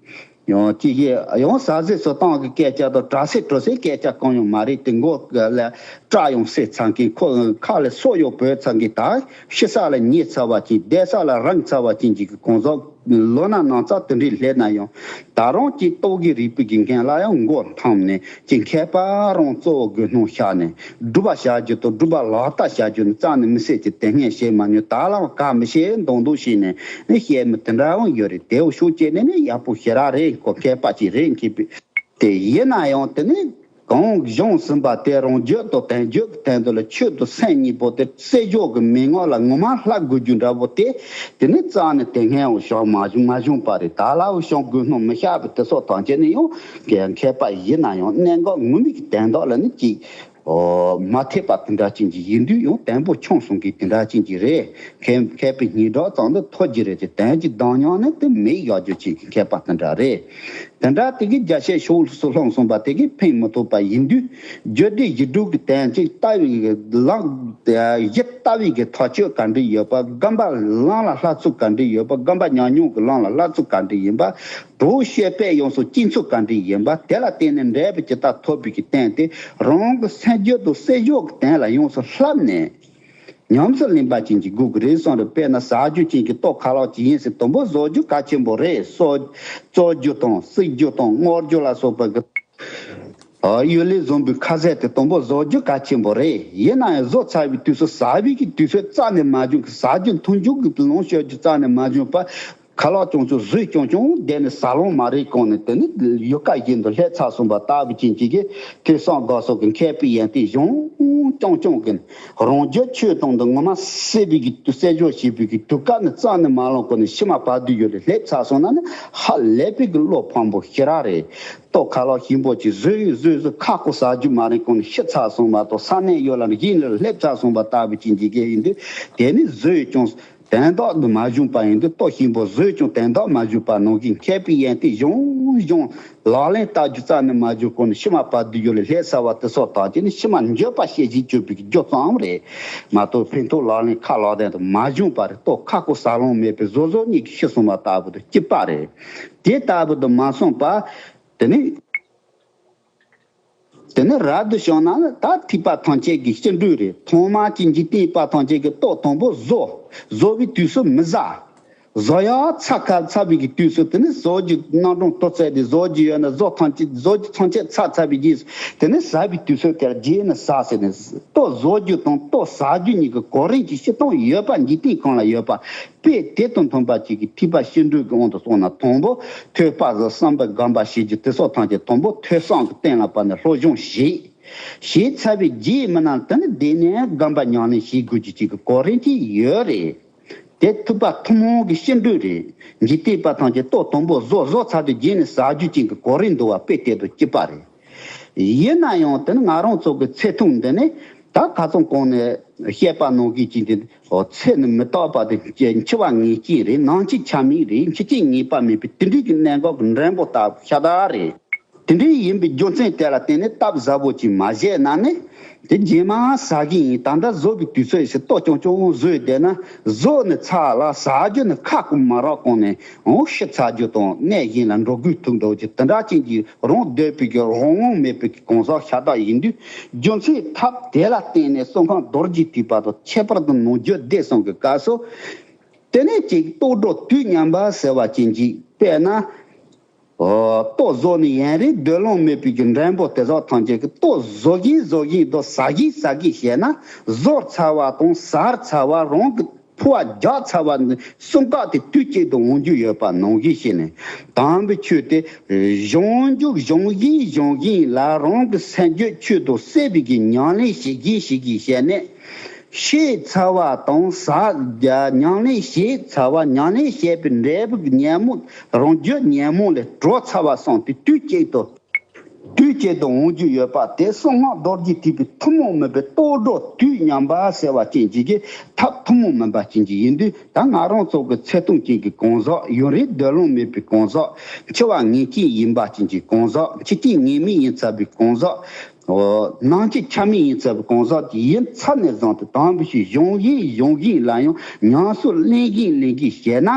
ཡང་ཅི་ཞིག་ཡང་ཟ་ཟི་སུ་སྟངས་ཀྱི་སྐད་ཆ་དང་གྲྭ་སའི་གྲོ་སའི་སྐད་ཆ་གང་ཡང་མ་རེད། དེ་མགོ་ལ་སྐྲ་ཡང་སེར་ཚར་མཁན། ཁོ་ཁ་ལ་སོ་ཡང་བོས་ཚར་མཁན། ད་ཤི་ས་ལ་ཉེ་ཚར་བ་ཅན། བསྡད་ས་ལ་རིང་ཚར་བ་ཅན་གྱི་གང་ཟག་ལོ་ན་ནང་ཚ་དེ་འདྲའི་སླེབས་ན་ཡང་། ད་རུང་ཅིག་རྟོག་གེ་རིག་པའི་གི་མཁན་ལ་ཡང་མགོ་འཐོམས་ནས་ཅིག་མཁས་པ་རང་གཙོ་བོ་དགོས་སྣང་ཤར་ནས་སྒྲུབ་པ་བྱ་རྒྱུ་དང་སྒྲུབ་པ་ལག་བསྟར་བྱ་རྒྱུ་ནི་རྩ་ནས་མི་སྲིད་ཅིག་དེ་སྔོན་བྱས་མ་མྱོང་། ད་ལའང་ག་མི་ཤེས་མདོག་མདོག་བྱས་ནས་ནི་བཤད་མི་དེ་འདྲའང་ཡོད་རེད། དེའུ་ཤུགས་བསྐྱེད་ནས་ནི་ཡག་པོ་ཞེ་དྲག་རེད། ཁོ་མཁས་པ་ཅིག་རེད་མཁས་པའི། དེ་ཡིན་ན་ཡང་དེ་ནི་གང་བྱུང་ཟིན་པ་དེ་རང་རྒྱུད་དང་བསྟན་བཅོས་ཀྱི་དོན་དུ་ལ་ཆོས་དང་སེམས་གཉིས་པོ་དེ་བསྲེ་སྦྱོར་གྱི་མན་ངག་ལ་ངོ་མ་ལྷག་དགོས་རྒྱུ་འདྲ་པོ་དེ། དེ་ནི་རྩ་ནས་དེ་སྔའང་བྱུང་མ་བྱུང་མ་བྱུང་པ་རེད། ད་ལའང་བྱུང་དགོས་སྣང་མི་ཤར་བའི་དེ་སོགས་ཐམས་ཅད་ནི་ཡང་མཁས་པ་ཡིན་ན་ཡང་གནད་འགག་ངོ་མའི་གི་དོན་དག་ལ་ནི་ཅིག་ཨོ་མ་འཐད་པ་དེ་འདྲ་ཅན་གྱི་ཡིན་དུས་ཡང་དོན་པོ་ཆུང་སོང་གི་དེ་འདྲ་ཅན་གྱི་རེད། མཁས་མཁས་པའི་སྙན་གྲགས་ཙམ་དུ་ཐོབ་ཀྱི་རེད་ཅེས་དོན་གྱི་གདེང་ཉམས་ནི་དེ་མེད་ཡག་རྒྱུ་ཅན་གྱི་མཁས་པ་དེ་འདྲ་རེད། དེ་འདྲ་དེ་གི་རྒྱ་ཆེ་ཕྱོགས་སུ་ལྷུང་སོང་བ་དེ་གིས་ཕན་མི་ཐོགས་པ་ཡིན་དུས། རྒྱུད་སྡེ་བཞི་དྲུག་གི་དོན་ཅིག་ལྟ་བའི་ལམ་བཞི་ལྟ་བའི་གི་ཐག་གཅོད་ག་འདྲ་ཡོད་པ། སྒོམ་པ་ལམ་ལ་སླར་ཚུར་ག་འདྲ་ཡོད་པ། སྒོམ་པ་ཉམས་མྱོང་གི་ལམ་ལ་སླར་ཚུར་ག་འདྲ་ཡིན་པ། གྲོགས་བཤད་པས་ཡོངས་སུ་སྐྱེ་ཚུལ་ག་འདྲ་ཡིན་པ། དེ་ལ་བརྟེན་ནས་འབྲས་བུ་ཇི་ལྟར་ཐོབ་པའི་གི་དོན་དེ་རང་གི་སེམས་རྒྱུད་དང་སེམས་ཤུགས་ཀྱི་དོན་ལ་ཡོངས་སུ་བསླབས་ནས། ཉམས་སུ་ལེན་པ་ཅན་གྱི་དགོས་ཀྱི་རེད་གསུངས་རེད། དཔེར་ན་ཟ་རྒྱུ་ཅན་གྱི་ལྟོ་ཁ་ལག་ཅིག་ཡིན་ཟེར་དང་པོ་བཟོ་རྒྱུ་གལ་ཆེན་པོ་རེད། གསོ་བཙོ་རྒྱུ་དང་བསྲེག་རྒྱུ་དང་བརྔོ་རྒྱུ་ལ་སོགས་པ་གི་ཨ་ཡོ་ལེ་བཟུང་པའི་ཁ་ཟས་དེ་དང་པོ་བཟོ་རྒྱུ་གལ་ཆེན་པོ་རེད། ཡིན་ན་ཡང་བཟོ་ཚར་བའི་དུས་སུ་ཟ་བའི་གི་དུས་ཚོད་རྩ་ནས་མ་བྱུང་གི། ཟ་རྒྱུ་འཐུང་རྒྱུ་གི་ལོངས་སྤྱོད་རྒྱུ་རྩ་ནས་མ་བྱུང་བར། ཁ་ལག་ཅུང་ཅུང་ཟོས་ཀྱང་ཀྱང་བསྡད་ནས་ཟ་ལོང་མ་རེད་གོང་ནས་དེ་ནི་ཡུལ་ཀ་བཞིན་དུ་སླེབས་ཚར་སོང་བ་ལྟ་བུ་ཅན་གྱི་གི་དེ་སང་དགའ་སོགས་ཀྱི་མཁས་པའི་ཡོན་ཏན་གཞུང་ཀྱང་ཀྱང་གི་རང་རྒྱུད་ཆོས་དང་དུ་ངོ་མ་སྲེད་པའི་གི་དུ་སྲེད་སྦྱོར་བྱེད་པའི་གི་དུས་སྐབས་ནི་རྩ་ནས་མ་ལོངས་གོང་ནས་ཕྱི་མ་བར་དུ་ཡོད་ལ་སླེབས་ཚར་སོང་ན་ནི་ཧ་ལས་པའི་གི་བློ་ཕམ་པོ་ཞེ་དྲག་རེད། ལྟོ་ཁ་ལག་ཞིམ་པོ་ཅིག་ཟོས་ཟོས་ཟོས་ཁ་ཁོ་ཟ་རྒྱུ་མ་རེད་གོང་ནས་ཤི་ཚར་སོང་བ་དང་ས་གནས་ཡོད་ལ་གཞན་ལ་སླེབས་ཚར་སོང་བ་ལྟ་བུ་ཅན་གྱི་གི་ཡིན་དུས་དེ་ནི་ཟོས་ཀྱང་། དོན་དག་འདི་མ་བྱུང་པ་ཡིན་དུས་ལྟོ་ཞིམ་པོ་ཟོས་ཀྱང་དོན་དག་མ་བྱུང་པ་ནང་བཞིན་མཁས་པའི་ཡོན་ཏན་གཞུང་གཞུང་ལག་ལེན་བསྟར་རྒྱུ་རྩ་ནས་མ་བྱུང་གོང་ནས་ཕྱི་མ་བར་དུ་ཡོད་ལ་སླེབས་ཚར་བ་དེ་སོགས་དག་ཅིག་ནི་ཕྱི་མ་འགྱོད་པ་ཤེས་བཞིན་སྤྱོད་པའི་རྒྱུ་ཙམ་རེད་མ་གཏོགས་ཕན་ཐོགས་ལག་ལེན་ཁ་ལག་ལྡན་དུ་མ་བྱུང་པ་རེད། ལྟོ་ཁ་ཁོ་ཟ་ལོང་མེད་པའི་བཟོ་བཟོ་གཉིས་ཀྱི་ཤི་སོང་བ་ལྟ་བུ་དང་གཅིག་པ་རེད། དེ་ལྟ་བུ་དུ་མ་སོང་པ་དེ་ནི། དེ་ནི་རབ་ཏུ་བྱུང་ན་ནི་ད་ཐེག་པ་ཐམས་ཅད་ཀྱི་སྤྱི་འགྲོས་རེད། ཐོག་མར་གྱི་འཇིག་རྟེན་པ་ཐམས་ཅད་ཀྱི་ལྟོ་དང་པོ་བཟོ། བཟོ་བའི་དུས་སུ་མི་ཟ། བཟོ་ཡག་ཚར་ཁ་ཚར་བའི་གི་དུས་སུ་དེ་ནི་བཟོ་རྒྱུ་རྣམ་གྲངས་ཐོ་ཚད་དེ་བཟོ་རྒྱུ་ཡོད་ན་བཟོ་ཐམས་ཅད་བཟོ་རྒྱུ་ཐམས་ཅད་ཚར་ཚར་བའི་རྗེས་སུ་དེ་ནི་ཟ་བའི་དུས་སུ་དེར་རྗེས་ནི་ཟ་ཟེར་ནས་ལྟོ་བཟོ་རྒྱུ་དང་ལྟོ་ཟ་རྒྱུ་གཉིས་ཀྱི་གོ་རིམ་གྱི་སྤྱི་སྟངས་ཡོད་པ་འཇིག་རྟེན་གང་ལ་ཡོད་པ། དཔེ་དེ་དང་མཐུན་པ་ཅིག་གིས་ཐེག་པ་སྤྱི་འགྲོས་ཀྱི་དབང་དུ་སོང་ན་དང་པོ་ཐོས་པ་བཟོ། བསམ་པ་སྒོམ་པ་བྱེད་རྒྱུ་དེ་སོགས་ཐམས་ཅད་དང་པོ་ཐོས་བསམ་གྱི་རྟེན་ལ་བབས་ནས་སློབ་སྦྱོང་བྱེད། བྱེད་ཚར་བའི་རྗེས་མི་ནང་དུ་ནི་དེ་ནས་སྒོམ་པ་ཉམས་ལེན་བྱེད་དགོས་རྒྱུ་ཅིག་གི་གོ་རིམ་ཅིག་ཡོད་རེད། དེ་ཐེག་པ་ཐུན་མོང་གི་སྤྱི་འགྲོས་རེད། འཇིག་རྟེན་པ་ཐམས་ཅད་ལྟོ་དང་པོ་བཟོ། བཟོ་ཚར་དུས་རྗེས་ནས་ཟ་རྒྱུ་ཅན་གྱི་གོ་རིམ་འདུ་བ་དཔེ་དེ་དང་གཅིག་པ་རེད། ཡིན་ན་ཡང་དེ་ནི་ང་རང་ཚོ་གི་ཚེ་ཐུང་འདི་ནི་ད་ ད་ཁ་སང་གོང་ནས་བཤད་པ་ནང་བཞིན་གྱི་འདི་ཚེ་ནི་མི་རྟག་པ་དེ་འཆི་བ་ངེས་ཅན་རེད། ནམ་འཆི་ཆ་མེད་རེད། འཆི་རྐྱེན་ངེས་པ་མེད་པའི་དེ་འདྲའི་གི་གནད་འགག་གི་འགྲན་པོ་ལྟ་བུ་ཤ་སྟག་རེད། དེ་འདྲའི་ཡིན་པའི་རྒྱུ་མཚན་དེ་ལ་བརྟེན་ནས་སྟབས་བཟང་པོ་ཅིག་མ་བྱས་ན་ནི། དེ་རྗེས་མ་ཟ་གི་ཡིན། ད་ལྟ་བཟོ་བའི་དུས་ཚོད་ཞིག་ལྟོ་ཆུང་ཆུང་བཟོས་བསྡད་ན། བཟོ་ནི་ཚར་ལ་ཟ་རྒྱུ་ནི་ཁ་ཀུ་མ་རག་གོང་ནས་འོང་ཤི་ཚར་རྒྱུ་དང་གནས་གཞན་ལ་འགྲོ་དགོས་ཐུག་འགྲོ་རྒྱུ་དེ་འདྲ་ཅན་གྱི་རང་འདོད་པའི་གི་རང་དབང་མེད་པའི་གི་གང་ཟག་ཤ་སྟག་ཡིན་དུས། རྒྱུ་མཚན་ཐབས་དེ་ལ་བརྟེན་ནས་གསང་སྔགས་རྡོ་རྗེ་ཐེག་པ་དང་། ཁྱད་པར་དུ་ནམ་རྒྱུན་བཟླས་གསུམ་གྱི་སྐབས་སུ། དེ་ནས་ཅིག་ལྟོ་འགྲོ་དུས་མཉམ་པ་ཟེར་བ་ཅན་གྱི་དཔེར་ན། ཨོ། ལྟོ་བཟོ་ནི་ཡུན་རིང་སྡོད་ལོང་མེད་པའི་གི་འགྲན་པོ་དེ་ཟག་ཐམས་ཅད་ཀྱི་ལྟོ་བཟོ་གིན་བཟོ་གིན་དང་ཟ་གིན་ཟ་གིན་བྱས་ན། བཟོ་ཚར་བ་དང་ཟ་ཚར་བ་རང་གི་ཕུ་བ་རྒྱག་ཚར་བ་ནི་གསུམ་ཀ་དེ་དུས་གཅིག་ཏུ་འོང་རྒྱུ་ཡོད་པ་ནང་བཞིན་བྱས་ནས། དམ་པའི་ཆོས་དེ་གཞུང་འཇུག་གཞུང་བཞིན་གཞུང་བཞིན་ལ་རང་གི་སེམས་རྒྱུད་ཆོས་དང་བསྲེས་པའི་གི་ཉམས་ལེན་བྱེད་གིན་བྱེད་གིན་བྱས་ནས། ཤེས་ཚར་བ་དང་ཟ། ཉམས་ལེན་བྱས་ཚར་བ། ཉམས་ལེན་བྱས་པའི་འབྲས་བུ་གི་ཉོན་མོངས་རང་རྒྱུད་ཉོན་མོངས་ལས་གྲོལ་ཚར་བ་སོང་སྟེ་དུས་གཅིག་ཏུ། དུས་གཅིག་ཏུ་འོང་རྒྱུ་ཡོད་པ་དེ་གསང་སྔགས་རྡོ་རྗེ་ཐེག་པའི་ཐུན་མོང་མིན་པའི་ལྟོ་འགྲོ་དུས་མཉམ་པ་ཟེར་བ་ཅན་གྱི་གི་ཐབས་ཐུན་མོང་མིན་པ་ཅན་གྱི་ཡིན་དུས། ད་ང་རང་ཚོ་གི་ཚེ་ཐུང་ཅན་གྱི་གང་ཟག་ཡུན་རིང་སྡོད་ལོང་མེད་པའི་གང་ཟག་འཆི་བ་ངེས་ཅན་ཡིན་པ་ཅན་གྱི་གང་ཟག་འཆི་རྐྱེན་ངེས་མེད་ཡིན་ཚར་བའི་གང་ཟག་ནམ་འཆི་ཆ་མེད་ཡིན་ཚར་བའི་གང་ཟག་དེ་ཡིན་ཚར་ནས་བཟུང་སྟེ། དམ་པའི་ཆོས་གཞུང་བཞིན་གཞུང་བཞིན་ལ་ཡང་ཉམས་སུ་ལེན་གིན་ལེན་གིན་བྱས་ན།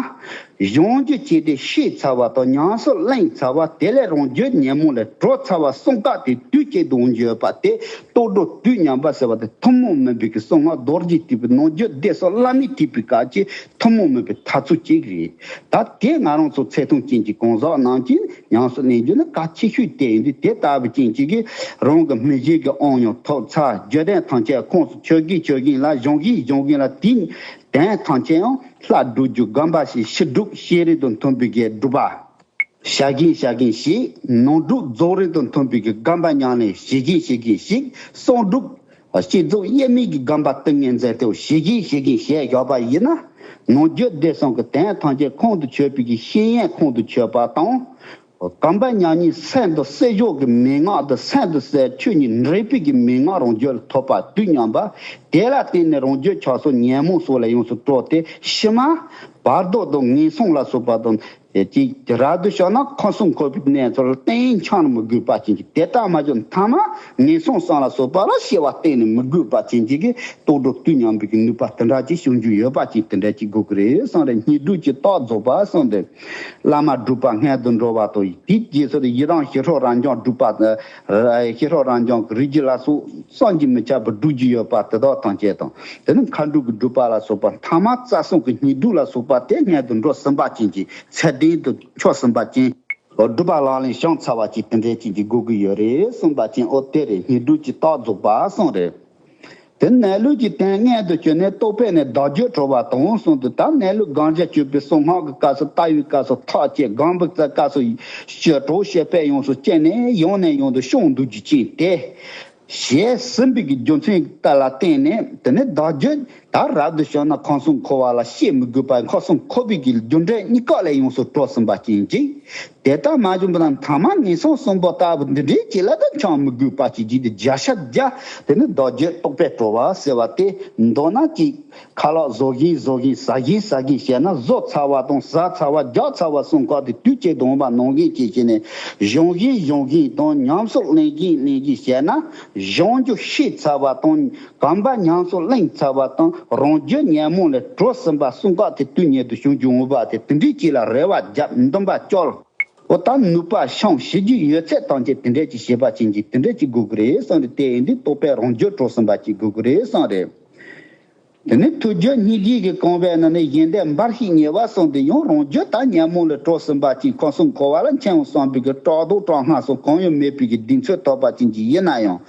གཞུང་རྒྱུད་ཀྱི་དེ་ཤེས་ཚར་བ་དང་ཉམས་སུ་ལེན་ཚར་བ་དེ་ལས་རང་རྒྱུད་ཉོན་མོངས་ལས་གྲོལ་ཚར་བ་གསུམ་ཀ་དེ་དུས་གཅིག་ཏུ་འོང་རྒྱུ་ཡོད་པ་དེ་ལྟོ་འགྲོ་དུས་མཉམ་པ་ཟེར་བ་དེ་ཐུན་མོང་མིན་པའི་གི་གསང་སྔགས་རྡོ་རྗེ་ཐེག་པའི་ནམ་རྒྱུན་བཟླས་གསོལ་བླ་མེད་ཐེག་པའི་སྐབས་ཀྱི་ཐུན་མོང་མིན་པའི་ཐབས་ཚུལ་གཅིག་རེད། ད་དེ་ང་རང་ཚོ་ཚེ་ཐུང་ཅན་གྱི་གང་ཟག་རྣམས་ཀྱིས་ཉམས་སུ་ལེན་རྒྱུ་ནི་གལ་ཆེ་ཤོས་དེ་ཡིན་དུས། དེ་ལྟ་བུ་ཅན་གཅིག་གིས་རང་གི་མི་བཞེད་ཀྱི་དབང་ཡང་ཐོབ་ཚར། རྒྱུད་ལྡན་ཐམས་ཅད་ཁོངས་སུ་ཆུད་གིན་ཆུད་གིན་ལ། གཞུང་བཞིན་གཞུང་བཞིན་ལ་དེའི་དོན་ཐམས་ཅད་ཡང་ལྷ་སྒྲུབ་རྒྱུ་སྒོམ་པ་བཞིན་ཕྱི་སྒྲུབ་ཤེས་རིག་དང་མཐུན་པའི་གི་སྒྲུབ་པ་བྱ་གིན་བྱ་གིན་ཞིག་ནང་སྒྲུབ་རྫོགས་རིམ་དང་མཐུན་པའི་གི་སྒོམ་པ་ཉམས་ལེན་བྱེད་གིན་བྱེད་གིན་ཞིག་གསང་སྒྲུབ་བསྐྱེད་རྫོགས་དབྱེར་མེད་ཀྱི་སྒོམ་པ་ཏིང་ངེ་འཛིན་དེ་བྱེད་གིན་བྱེད་གིན་བྱས་ཡོད་པ་ཡིན་ན། ནམ་རྒྱུན་བཟླས་གསུམ་གྱི་དོན་ཐམས་ཅད་ཁོང་དུ་ཆུད་པའི་གི་བཤེས་གཉེན་ཁོང་དུ་ཆུད་པ་དང་། གོམས་པ་མཉམ་ཉིད་སེམས་དང་བསྲེ་བཞག་གི་མན་ངག་དང་། སེམས་དང་བསྲེ་ཆོས་ཉིད་འདྲེས་པའི་གི་མན་ངག་རང་རྒྱུད་ལ་ཐོབ་པ་དུས་མཉམ་པ། དེ་ལ་བརྟེན་ནས་རང་རྒྱུད་ཆགས་སོགས་ཉོན་མོངས་སོགས་ལས་ཡོངས་སུ་གྲོལ་ཏེ། ཕྱི་མ་བར་དོ་དང་ངན་སོང་ལ་སོགས་པ་དང་། ཅིག་རབ་ཏུ་བྱུང་ན་ཁམས་གསུམ་འཁོར་བའི་གནས་ཚུལ་གཏན་འཁྱོངས་མི་དགོས་པ་ཅན་གྱི། དེ་ལྟར་མ་བྱུང་མཐའ་མ་ངན་སོང་གསུམ་ལ་སོགས་པ་ལ་སྐྱེ་བ་གཏན་ནས་མི་དགོས་པ་ཅན་གྱི་གི་ལྟོ་འགྲོ་དུས་མཉམ་པའི་གི་ནུས་པ་དེ་འདྲ་ཅིག་བྱུང་རྒྱུ་ཡོད་པ་ཅན་དེ་འདྲ་ཅིག་དགོས་ཀྱི་རེད་གསུངས་རེད། སྙིང་སྡུག་གི་རྟགས་རྫོགས་པ་གསུངས་ཏེ། བླ་མ་སྒྲུབ་པ་སྔོན་དུ་འགྲོ་བ་དང་། དེའི་རྗེས་སུ་ཡི་དམ་ཞི་ཁྲོ་རབ་འབྱམས་སྒྲུབ་པ། ཞི་ཁྲོ་རབ་འབྱམས་ཀྱི་རིགས་རྒྱུད་ལ་སོགས་བསམ་གྱིས་མི་ཁྱབ་པ་སྒྲུབ་རྒྱུ་ཡོད་པ་དེ་དག་ཐམས་ཅད་དང་། དེ་ནི་མཁའ་འགྲོ་གི་སྒྲུབ་པ་ལ་སོགས་པ། ཐ་མ་རྩ་གསུམ་གྱི་སྙིང་སྡུག་ལ་སོགས་པ་དེ་སྔོན་དུ་འགྲོ་ཟིན་པ་ཅན་གྱི་ཚད་ལྡན་དུ་འཁྱོལ་ཟིན་པ་ཅན། སྒྲུབ་པ་ལག་ལེན་བྱང་ཚར་བ་ཅིག་དེ་འདྲའི་ཅན་གྱི་དགོས་ཀྱི་ཡོད་རེད་གསུངས་པ་ཅན། ཨོ་དེ་རེད། སྙིང་སྡུག་གི་རྟགས་རྫོགས་པ་གསུངས་རེད། དེ་གནས་ལུགས་ཀྱི་དོན་མངོན་དུ་གྱུར་ནས་རྟོགས་པས་ནི་བདག་རྒྱུད་གྲོལ་བ་དང་གསུངས་ཏེ། ད་གནས་ལུགས་གང་ཞིག་གྱུར་པའི་གསང་སྔགས་ཀྱི་སྐབས་སུ་ལྟ་བའི་སྐབས་སུ་ཐག་བཅད། སྒོམ་པའི་སྐབས་སུ་ཞི་ཁྲོ་ཞི་སྤེལ་ཡོངས་སུ་བསྐྱེད་ནས་ཡང་ནས་ཡང་དུ་བྱང་འདུག་རྒྱུ་ཅན་དེ། ཞེས་ཟིན་པའི་གི་རྒྱུ་མཚན་དེ་ལ་བརྟེན་ནས། དེ་ནི་བདག་རྒྱུད་ད་རབ་ཏུ་བྱུང་ན་ཁམས་གསུམ་འཁོར་བ་ལ་སྐྱེ་མི་དགོས་པ། ཁམས་གསུམ་འཁོར་བའི་གི་རྒྱུ་འབྲས་གཉིས་ཀ་ལས་ཡོངས་སུ་གྲོལ་ཟིན་པ་ཅན་གྱི། དེ་ལྟར་མ་བྱུང་བ་ན་ཐ་མ་ངན་སོང་གསུམ་པོ་ལྟ་བུ་འདི་འདྲའི་ཅིག་ལ་ད་འཁྱོངས་མི་དགོས་པ་ཅིག་བགྱིས་ཏེ་བརྒྱ་ཆ་བརྒྱ་དེ་ནི་བདག་རྒྱུད་རྟོགས་པས་གྲོལ་བ་ཟེར་བ་དེ། མདོར་ན་ཅིག་ཁ་ལག་བཟོ་བཞིན་བཟོ་བཞིན་ཟ་བཞིན་ཟ་བཞིན་བྱས་ན། བཟོ་ཚར་བ་དང་ཟ་ཚར་བ་རྒྱག་ཚར་བ་གསུམ་ཀ་དེ་དུས་གཅིག་ཏུ་འོང་བ་ནང་བཞིན་བྱས་བྱས་ནས། གཞུང་བཞིན་གཞུང་བཞིན་དང་ཉམས་སུ་ལེན་བཞིན་ལེན་བཞིན་བྱས་ན། གཞུང་རྒྱུད་ཤེས་ཚར་བ་དང་། གོམས་པ་ཉམས་སུ་ལེན་ཚར་བ་དང་། རང་རྒྱུད་ཉོན་མོངས་ལས་གྲོལ་ཟིན་པ་གསུམ་ཀ་དེ་དུས་མཉམ་དུ་བྱུང་རྒྱུ་འོང་བ་དེ། དེ་འདྲའི་ཅིག་ལ་རེ་བ་བརྒྱབ། འདུན་པ་བཅོལ། འོ་ད་ནུས་པ་བྱང་བྱེད་རྒྱུ་ཡོད་ཚད་ཐམས་ཅད་དེ་འདྲས་ཅིག་བྱེད་པ་ཅན་གྱི་དེ་འདྲས་ཅིག་དགོས་ཀྱི་རེད་གསུངས་རེད། དེ་ཡིན་དུས་རྟོགས་པས་རང་རྒྱུད་གྲོལ་ཟིན་པ་ཅིག་དགོས་ཀྱི་རེད་གསུངས་རེད། དེ་ནས་ཐུགས་རྒྱུད་སྙིང་རྗེ་གིས་གང་བས་ན་ནི། གཞན་དོན་འབའ་ཞིག་ཉེ་བར་སོང་སྟེ། ཡང་རང་རྒྱུད་ད་ཉོན་མོངས་ལས་གྲོལ་ཟིན་པ་ཅིག་ཁམས་གསུམ་འཁོར་བ་ལ་འཁྱམས་སོང་བའི་གི་བྲག་རྡོ་བྲག་སྔགས་སོགས་གང་ཡང་མེད་པའི་གི་གདེང་ཚོད་ཐོབ་པ་ཅན་གྱི་ཡིན་ན་ཡང་།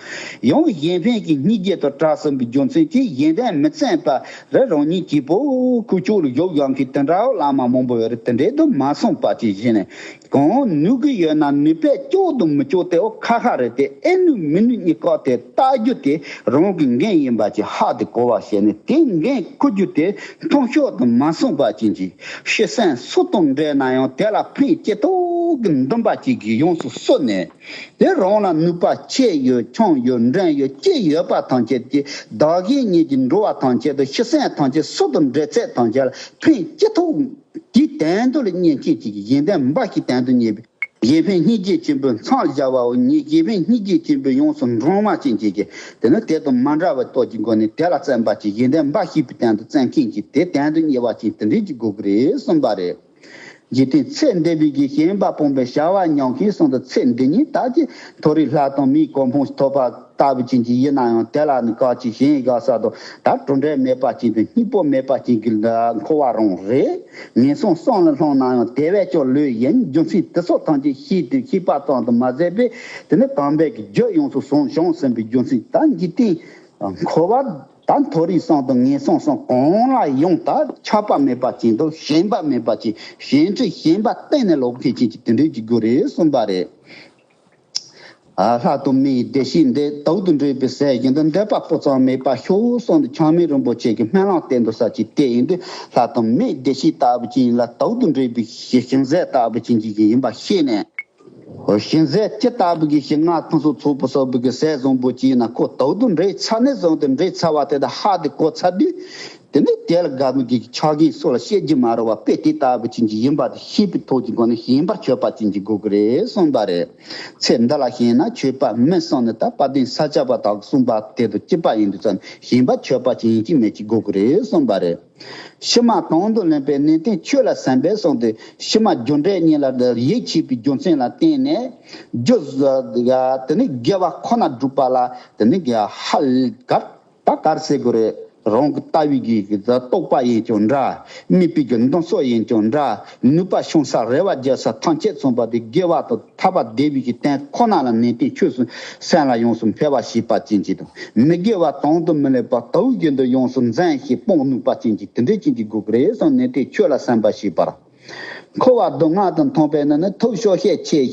ཡང་གཞན་ཕན་གྱི་སྙིང་རྗེ་དང་བྲལ་ཟིན་པའི་རྒྱུ་མཚན་གྱིས་གཞན་དོན་མི་བརྩམས་པར་རང་ཉིད་གཅིག་པོ་ཁུག་ཀྱོག་ལ་བཞུགས་ཡོང་མཁན་དེ་འདྲ་བོ་བླ་མ་མང་པོ་ཡོད་རེད། དེ་འདྲའི་དུ་མ་སོང་བ་ཅིག་བྱས་ནས། གང་ནུས་ཀྱི་ཡོད་ན་ནུས་པས་ལྕོགས་དང་མི་ལྕོགས་དེ་འོ་ཁ་ཁ་རེད་དེ། ཨེ་ནུས་མི་ནུས་གཉིས་ཀ་དེ་བལྟ་རྒྱུ་དེ་རང་གི་འགན་ཡིན་པ་ཅིག་ཧ་དེ་གོ་བ་བྱས་ནས། དེ་འགན་འཁུར་རྒྱུ་དེ་མཐོང་ཕྱོགས་དུ་མ་སོང་བ་ཅན་གྱི་ཤི་གསོན་སུ་དང་འབྲེལ་ན་ཡང་དེ་ལ་ཕན་ཅི་ཐོགས། ཐུགས་ཀྱི་འདུན་པ་ཅིག་གིས་ཡོངས་སུ་གསོལ་ནས། དེ་རང་ལ་ནུས་པ་ཆེ་ཡོད་ཆུང་ཡོད་འགྲན་ཡོད་ཅི་ཡོད་པ་ཐམས་ཅད་ཀྱི་བདག་གཞན་གཉིས་ཀྱི་འགྲོ་བ་ཐམས་ཅད་དང་ཤི་གསོན་ཐམས་ཅད་སུ་དང་འབྲེལ་ཚད་ཐམས་ཅད་ལ་ཕན་ཅི་ཐོགས་ཀྱི་དོན་དུ་ལ་གཉེན་ཆེན་ཅིག་གིས་གཞན་དོན་འབའ་ཞིག་དོན་དུ་གཉེར་བའི་གཞན་ཕན་སྙིང་རྗེ་ཆེན་པོའི་མཚམས་སྦྱར་བའོ། ཉིད་གཞན་ཕན་སྙིང་རྗེ་ཆེན་པོའི་ཡོངས་སུ་འདྲེན་པ་ཅན་ཅིག་གིས་དེ་ནི་དེ་དང་མ་འདྲ་བའི་སྟོབས་ཀྱི་སྒོ་ནས་དེ་ལ་བརྩོན་པ་ཅིག་གཞན་དོན་འབའ་ཞིག་པའི་དོན་དུ་བརྩོན་མཁན་གྱི་དེ་དོན་དུ་གཉེར་བ་ཅིག་དེ་འདྲའི་ཅིག་དགོས་ཀྱི་རེད་གསུངས་པ་རེད། འཇིག་རྟེན་ཚེ་འདས་པའི་གི་ཞེན་པ་སྤོང་བའི་བྱ་བ་ཉམས་མཁན་སོང་དུ་ཚེ་འདི་ཉིད་ད་ཀྱི་མཐོ་རིས་ལྷ་དང་མིའི་གོ་འཕང་ཐོབ་པ་ལྟ་བུ་ཅན་གྱི་ཡིན་ན་ཡང་དེ་ལ་ནི་ག་ཅི་གཞན་དགའ་ས་དང་ད་གྲུབ་འབྲས་མེད་པ་ཅན་དང་སྙིང་པོ་མེད་པ་ཅན་གྱི་འཁོར་བ་རང་རེད། ངན་སོང་གསུམ་ལ་ལྷུང་ན་ཡང་དེ་བས་ཀྱང་ལོས་ཡིན། རྒྱུ་མཚན་དེ་སོགས་ཐམས་ཅད་ཤེས་ཏེ་ཤེས་པ་ཙམ་དུ་མ་ཟད་པས་དེ་ནི་དམ་པའི་གི་རྒྱུ་ཡོངས་སུ་བཟུང་བྱུང་ཟིན་པའི་རྒྱུ་མཚན་ད་འཇིག་རྟེན། འཁོར་བ་ད་མཐོ་རིས་གསུམ་དང་ངན་སོང་གསུམ་གང་ལ་ཡོང་ད་ཆགས་པ་མེད་པ་ཅན་དང་ཞེན་པ་མེད་པ་ཅན། ཞེན་ཁྲི་ཞེན་པ་གཏན་ནས་ལོག་མཁན་ཅན་གྱི་དེ་འདྲའི་གི་དགོས་རེད་གསུངས་པ་རེད། ཨ་ལྷ་དང་མིའི་བདེ་གཤེགས་འདི་དག་ཏུ་འདྲེས་པའི་ཟས་བཞིན་དུ་འདོད་པ་སྤུ་ཙམ་མེད་པར་ཤོག་གསུངས་ཏེ་ཆགས་མེད་རིན་པོ་ཆེ་གི་སྨོན་ལམ་བསྟན་དུ་ས་ཅིག་དེ་ཡིན་དུས་ལྷ་དང་མིའི་བདེ་གཤེགས་ལྟ་བུ་ཅན་ལ་དག་ཏུ་འདྲེས་པའི་ཞིང་ཟས་ལྟ་བུ་ཅན་གྱི་ཡིན་པ་ཤེས་ནས། ཞིང་ཟས་ཅི་ལྟ་བུ་གི་ཞིང་ང་ཕུན་སུམ་ཚོགས་པ་སོགས་པའི་གི་ཟས་བཟང་པོ་ཅིག་ཡིན་ན་ཁོ་དག་ཏུ་འདྲེས་ཚར་ནས་བཟུང་སྟེ་འདྲེས་ཚར་བ་དེ་དག་ཧ་དེ་གོ་ཚར་དུས། དེ་ནས་དེ་ལ་དགའ་མོས་ཀྱི་ཆགས་ཞེན་སོགས་ལ་བཤད་རྒྱུ་མ་རེད་བ། དཔེ་དེ་ལྟ་བུ་ཅན་གྱི་ཡིན་པ་དེ་ཤེས་པའི་ཐོག་གི་སྒོ་ནས་ཞེན་པར་གྱུར་པ་ཅན་གྱི་དགོས་ཀྱི་རེད་གསུངས་པ་རེད། ཚེ་འདི་ལ་ཞེན་ན་ཆོས་པ་མིན་གསུངས་ནས་ད་དཔལ་ལྡན་ས་སྐྱ་པ་དག་གསུངས་པ་དེ་དང་གཅིག་པ་ཡིན་དུས་ཙམ་ཞེན་པ་ཆོས་པ་ཅན་ཡིན་གྱི་མེད་ཀྱི་དགོས་ཀྱི་རེད་གསུངས་པ་རེད། ཕྱི་མ་དོན་དུ་ལེན་པའི་ནན་ཏན་ཆོས་ལ་བསམ་པས་གསུངས་ཏེ་ཕྱི་མ་རྒྱུ་འབྲས་གཉིས་ལ་ཡིད་ཆེས་པའི་རྒྱུ་མཚན་ལ་བརྟེན་ནས་རྒྱུ་དེ་ནི་དགེ་བ་ཁོ་ན་སྒྲུབ་པ་ལ་དེ་ནི་ཧ་གར་ད་གར་ཟེར་དགོས་རེད། རང་གི་ལྟ་བའི་གི་རྟོགས་པ་ཡིན་ཀྱང་འདྲ། དམིགས་པའི་གི་འདུན་སོགས་ཡིན་ཀྱང་འདྲ། ནུས་པ་ཤོང་ས་རེ་བ་རྒྱག་ས་ཐམས་ཅད་མཚུངས་པ་དེ་དགེ་བ་དང་ཐར་པ་བདེ་བའི་གི་དོན་ཁོ་ན་ལ་ནན་ཏན་ཆོས་སུ་སེམས་ལ་ཡོངས་སུ་འཕེལ་བ་ཞེས་པ་ཅན་གྱི་དང་། མི་དགེ་བ་དོན་དུ་མི་ལེན་པ་ལྟ་བུ་བཞིན་དུ་ཡོངས་སུ་འཛིན་ཞེས་སྤོང་ནུས་པ་ཅན་གྱི་དེ་འདྲའི་ཅན་གྱི་དགོས་ཀྱི་རེད་གསུངས་ནན་ཏན་ཆོས་ལ་བསམ་པ་ཞེས་པར། འཁོར་བ་སྡུག་བསྔལ་དུ་མཐོང་བས་ན་ནི་ཐོབ་ཤོག་ཤས་ཆེ་ཞིང་